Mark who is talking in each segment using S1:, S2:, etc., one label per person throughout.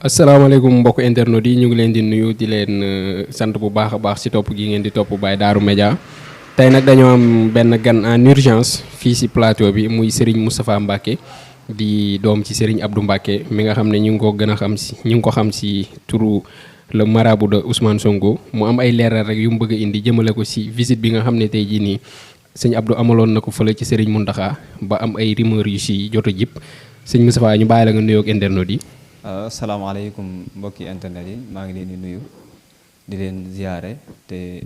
S1: asalaamaaleykum mbokk internet yi ñu ngi leen di nuyu di leen sant bu baax a baax ci topp gi ngeen di topp Baye Darou Média tey nag dañoo am benn gan en urgence fii ci plateau bi muy Serigne Moustapha Mbacké di doom ci Serigne Abdou Mbacké mi nga xam ne ñu ngi ko gën a xam ci ñu ngi ko xam ci turu le marabout de Ousmane Sonko mu am ay leeral rek yu mu bëgg a indi jëmale ko ci visite bi nga xam ne tey jii nii sëñ Abdou amaloon na ko fële ci Serigne Mountakha ba am ay rumeur yu ci jot a jib sëñ Moustapha ñu bàyyi la nga nuyoog internet yi.
S2: asalaamaaleykum mbokki internet yi maa ngi leen di nuyu di leen ziyaare te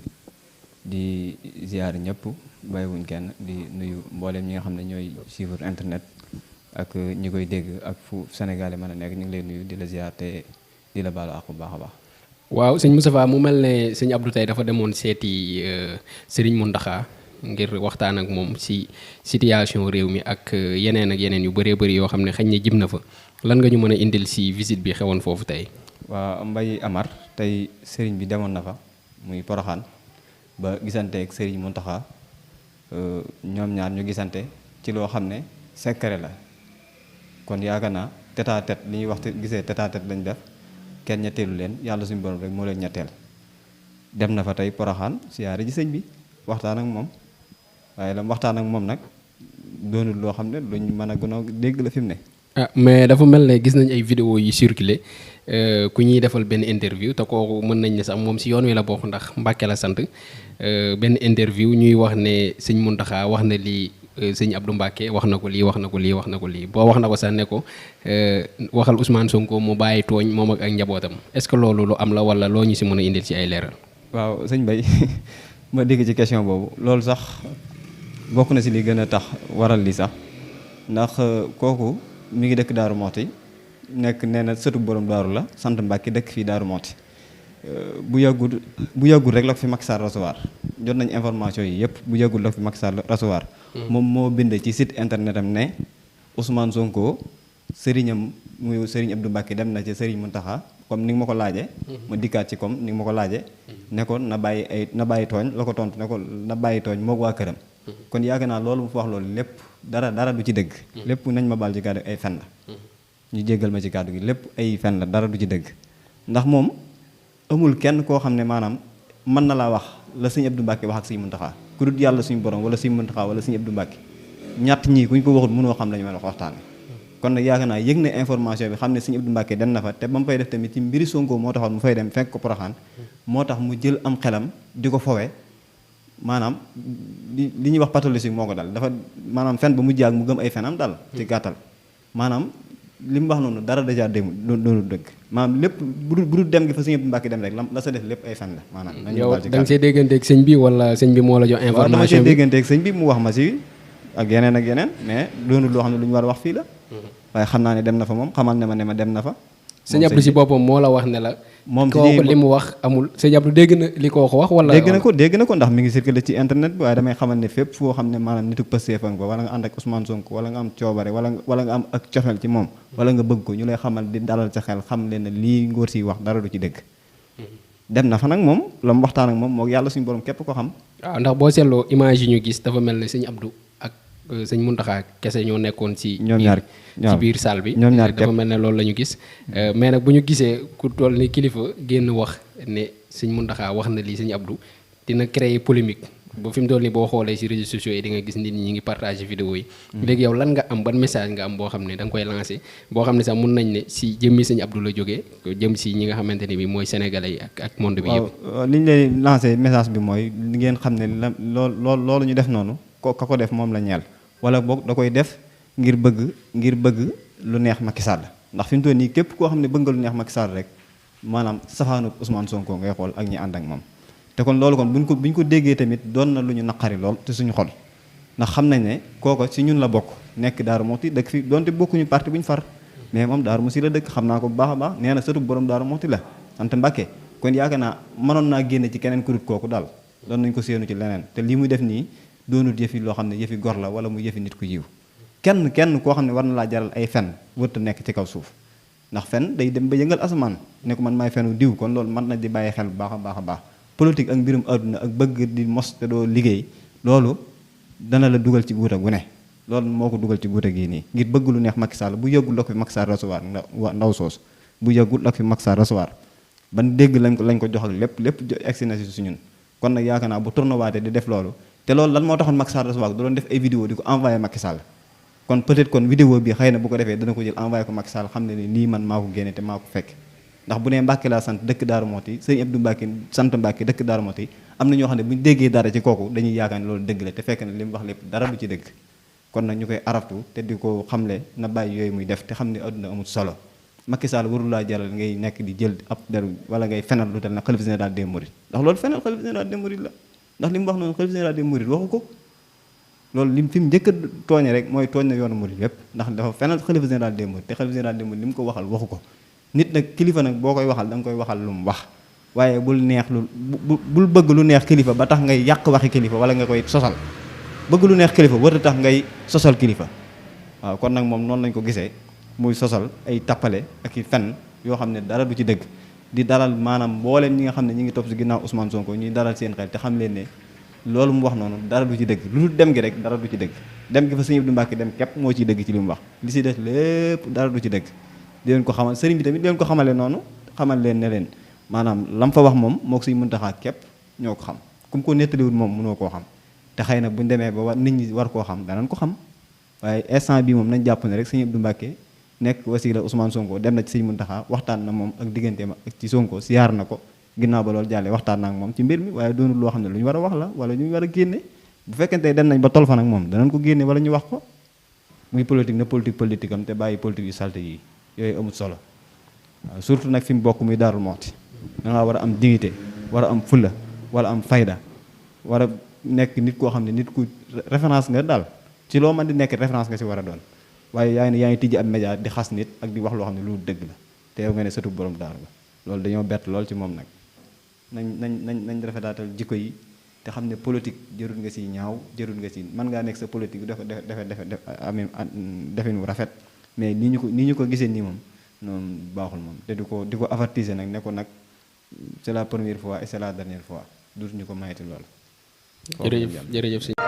S2: di ziyaare ñëpp bàyyiwuñ kenn di nuyu mboolem ñi nga xam ne ñooy suivre internet ak ñi koy dégg ak fu Sénégal yi mën a nekk ñu ngi leen nuyu di la ziyaar te di la baalu ak bu baax a baax.
S1: waaw sëñ Moustapha mu mel ne sëñ Abdou tey dafa demoon seeti Serigne Mountakha ngir waxtaan ak moom ci situation réew mi ak yeneen yu bëree bëri yoo xam ne xëy na jëm na fa. lan nga ñu mën a indil ci visite bi xewoon foofu tey.
S2: waa Mbaye Amar tey sëriñ bi demoon na fa muy Poroxaan ba gisante ak sëriñ Mountakha ñoom ñaar ñu gisante ci loo xam ne secret la kon yaakaar naa tête à tête li ñuy wax gisee tête à tête lañ def kenn ñetteelu leen yàlla suñu borom rek moo leen ñetteel. dem na fa tey Poroxaan siyaare ji sëñ bi waxtaan ak moom waaye la waxtaan ak moom nag doonul loo xam ne luñ mën a gën a dégg la fi mu ne.
S1: mais dafa mel ne gis nañ ay vidéo yi circulé ku ñuy defal benn interview te kooku mën nañ ne sax moom ci yoon wi la bokk ndax Mbàkke la sant benn interview ñuy wax ne sëñ Mountakha wax na lii sëñ Abdou Mbacké wax na ko lii wax na ko lii wax na ko lii boo wax na ko sax ne ko waxal Ousmane Sonko mu bàyyi tooñ moom ak njabootam est-ce que loolu lu am la walla loo ñu ci mën a indil ci ay leeral.
S2: waaw sëñ Bay ma dégg ci question boobu loolu sax bokk na ci li gën a tax waral li sax ndax kooku. mi ngi dëkk Daaru Moxti nekk nee na sëtu borom daaru la sant Mbàkke dëkk fii Daaru Moxti bu yàggul rek la ko fi Macky Sall recevoir jot nañ information yi yëpp bu yàggul la ko fi Macky Sall recevoir moom moo bind ci site internet am ne Ousmane Sonko sëriñam muy sëriñ Abdou Mbacké dem na ci sëriñ Mountakha comme ni nga ma ko laajee ma dikkaat ci comme ni nga ma ko laajee ne ko na bàyyi tooñ la ko tontu ne ko na bàyyi tooñ moog waa këram kon yaakaar naa loolu mu fa wax loolu lépp dara du ci dëgg lépp nañ ma baal ci kàddu ay fen la ñu jéggal ma ci kàddu gi lépp ay fen la dara du ci dëgg ndax moom amul kenn koo xam ne maanaam mën na laa wax la sëñ Abdou Mbacké wax ak sëñ Mountakha ku dul yàlla suñu borom wala sëñ Mountakha wala sëñ Abdou Mbacké ñett ñii kuñ ko waxul mënoo xam la ñu mën a waxtaane kon nag yaakaar naa yëg na information bi xam ne sëñ Abdou Mbacké dem na fa te ba mu fay def tamit ci mbiri Sonko moo taxoon mu fay dem fekk ko Poroxaan moo tax mu jël am xelam di ko fowe maanaam li ñuy wax pathologie moo ko dal dafa maanaam fen ba mu jaag mu gëm ay fenam dal ci gàttal maanaam li mu wax noonu dara dèjà démul doonu dëgg maanaam lépp bu dul dem gi fa sëñ Abdou Mbacké dem rek la sa def lépp ay fen la maanaam
S1: yow da nga see dégganteeg sëñ bi wala sëñ bi moo la jox information bi
S2: dama see dégganteeg sëñ bi mu wax ma si ak yeneen mais doonul loo xam ne lu ñu war a wax fii la waaye xam naa ne dem na fa moom xamal ne ma dem na fa
S1: sëñ Abdou si boppam moo la wax ne la
S2: moom
S1: kooku li mu wax amul sëñ Abdou dégg na li ko wax wala
S2: dégg na ko ndax mi ngi circulé ci internet bi waaye damay xamal ne fépp foo xam ne maanaam nitu Pastef fa nga wala nga ànd ak Ousmane Sonko wala nga am coobare wala nga am ak cofeel ci moom wala nga bëgg ko ñu lay xamal di dalal sa xel xam leen ne lii ngóor si wax dara du ci dëgg dem na fa nag moom la mu waxtaan ak moom moo yàlla suñu borom képp ko xam
S1: waaw ndax boo seetloo image yi ñu gis dafa mel ne sëñ Abdou ak sëñ Mountakha kese ñoo nekkoon ci
S2: ñoom ñaar
S1: ci biir salle bi
S2: ñoom ñaar
S1: dafa mel ne loolu la ñu gis mais nag bu ñu gisee ku toll ni kilifa génn wax ne sëñ Mountakha wax na lii sëñ Abdou dina créer polémique ba fi mu toll nii boo xoolee ci réseaux sociaux yi di nga gis nit ñi ngi partager vidéo yi léegi yow lan nga am ban message nga am boo xam ne da nga koy lancer boo xam ne sax mun nañ ne ci jëmmi sëñ Abdou la jógee jëm ci ñi nga xamante ne bi mooy sénégalais yi ak monde bi yëpp
S2: li ñu lay lancer message bi mooy ngeen xam ne la loolu ñu def noonu ka ko def moom la ñeel wala boog da koy def ngir bëgg lu neex Macky Sall ndax fi mu toll nii képp koo xam ne bëgg nga lu neex Macky Sall rek maanaam safaanu Ousmane Sonko ngay xool ak ñi ànd ak moom te kon loolu kon buñ ko déggee tamit doon na lu ñu naqari lool te suñu xol ndax xam nañ ne kooko ci ñun la bokk nekk Daaru Moxti dëkk fi doonte bokkuñu parti bu ñu far mais moom Daaru Moxti la dëkk xam naa ko bu baax a baax nee na sëtu borom Daaru Moxti la sant Mbacké kon yaakaar naa mënoon naa génne ci keneen ku dul kooku daal doon nañ ko séenu ci leneen te lii muy def nii doonul yëfi loo xam ne yëfi gor la wala mu yëfi nit ku yiw kenn koo xam ne war na laa jaral ay fen wërta nekk ci kaw suuf ndax fen day dem ba yëngal asamaan ne ko man maay fenu diw kon loolu mën na di bàyyi xel bu baax a baax politique ak mbirum àdduna ak bëgg di mos te doo liggéey loolu dana la dugal ci guuta gu ne loolu moo ko dugal ci guuta gii nii ngir bëgg lu neex Macky Sall bu yëgul la ko Macky Sall recevoir ndaw soos bu yàggul ak fi Macky Sall recevoir ban dégg lañ ko jox ak lépp egsi na si su ñun kon nag yaakaar naa bu tournowaatee di def loolu te loolu lan moo taxoon Macky Sall recevoir da doon def ay vidéo di ko envoyé Macky Sall kon peut-être kon vidéo bi xëy na bu ko defee dana ko jël envoyé ko Macky Sall xam ne ni lii man maa ko génne te maa ko fekk ndax bu nee Mbàkke laa sant dëkk Daaru Muxti sëñ Abdou Mbàkke sant Mbàkke dëkk Daaru Muxti am na ñoo xam ne bu ñu déggee dara ci kooku dañuy yaakaar ne loolu dëgg la te fekk na li mu wax lépp dara du ci dëgg kon nag ñu koy araftu te di ko xamle na bàyyi yooyu muy def te xam ne adduna amul solo Macky Sall warul laa jaral ngay nekk di jël ab deru wala ngay fenal lu tal na xalifa général des mourides ndax loolu fenal xalifa général des mourides la ndax li mu wax noonu xalifa général des mourides waxu ko loolu lim fi mu njëkk a tooñe rek mooy tooñ na yoonu murid yépp ndax dafa fenal xalifa général des mourides te xalifa général des mourides li mu ko waxal waxu ko nit nag kilifa nag boo koy waxal da nga koy waxal lu mu wax waaye bul neex bul bëgg lu neex kilifa ba tax ngay yàq waxi kilifa wala nga koy sosal bëgg lu neex kilifa war a tax ngay sosal kilifa waaw kon nag moom noonu lañ ko gisee muy sosal ay tappale ak i fen yoo xam ne dara du ci dëgg di dalal maanaam mbooleem ñi nga xam ne ñi ngi topp si ginnaaw Ousmane Sonko ñuy dalal seen xel te xam leen ne loolu mu wax noonu dara du ci dëgg lu dul dem gi rek dara du ci dëgg dem gi fa sëñ Abdou Mbacke dem képp moo ciy dëgg ci li mu wax li si des lépp dara du ci dëgg di leen ko xamal sëriñ bi tamit di leen ko xamale noonu xamal leen ne leen maanaam lam fa wax moom moo ko Sëñ Muntaxa képp ñoo ko xam ku mu ko nettaliwul moom mënoo koo xam te xëy na buñ demee ba nit ñi war koo xam danañ ko xam waaye instant bi moom nañ jàpp ne rek sëñ Abdou Mbacke nekk wasila Ousmane Sonko dem na ci Sëñ Muntaxa waxtaan na moom ak digganteem ak ci Sonko siyaar na ko ginnaaw ba loolu jàllee waxtaan na ak moom ci mbir mi waaye doonul loo xam ne lu ñu war a wax la wala ñu war a génne bu fekkente dem nañ ba tol fa nag moom danañ ko génne wala ñu wax ko muy politique na politique am te bàyyi politique yu salte yi yooyu amul solo waaw surtout nag fi mu bokk muy Daaru Muxti da ngaa war a am dignité war a am fulla wala am fayda war a nekk nit koo xam ne nit ku référence nga daal ci loo mën di nekk référence nga si war a doon waaye yaa ngi tijji ab média di xas nit ak di wax loo xam ne lu dëgg la te yow nga ne sëtu borom daaru la loolu dañoo bett lool ci moom nag nañ rafetaatal jikko yi te xam ne politique jërul nga si ñaaw jërul nga si mën ngaa nekk sa politique defin wu rafet mais nii ñu ko gisee nii moom noonu baaxul moom te di ko avertiser nag ne ko nag c'est la première fois et c'est la dernière fois duutuñu ko mayati loolu.
S1: jërëjëf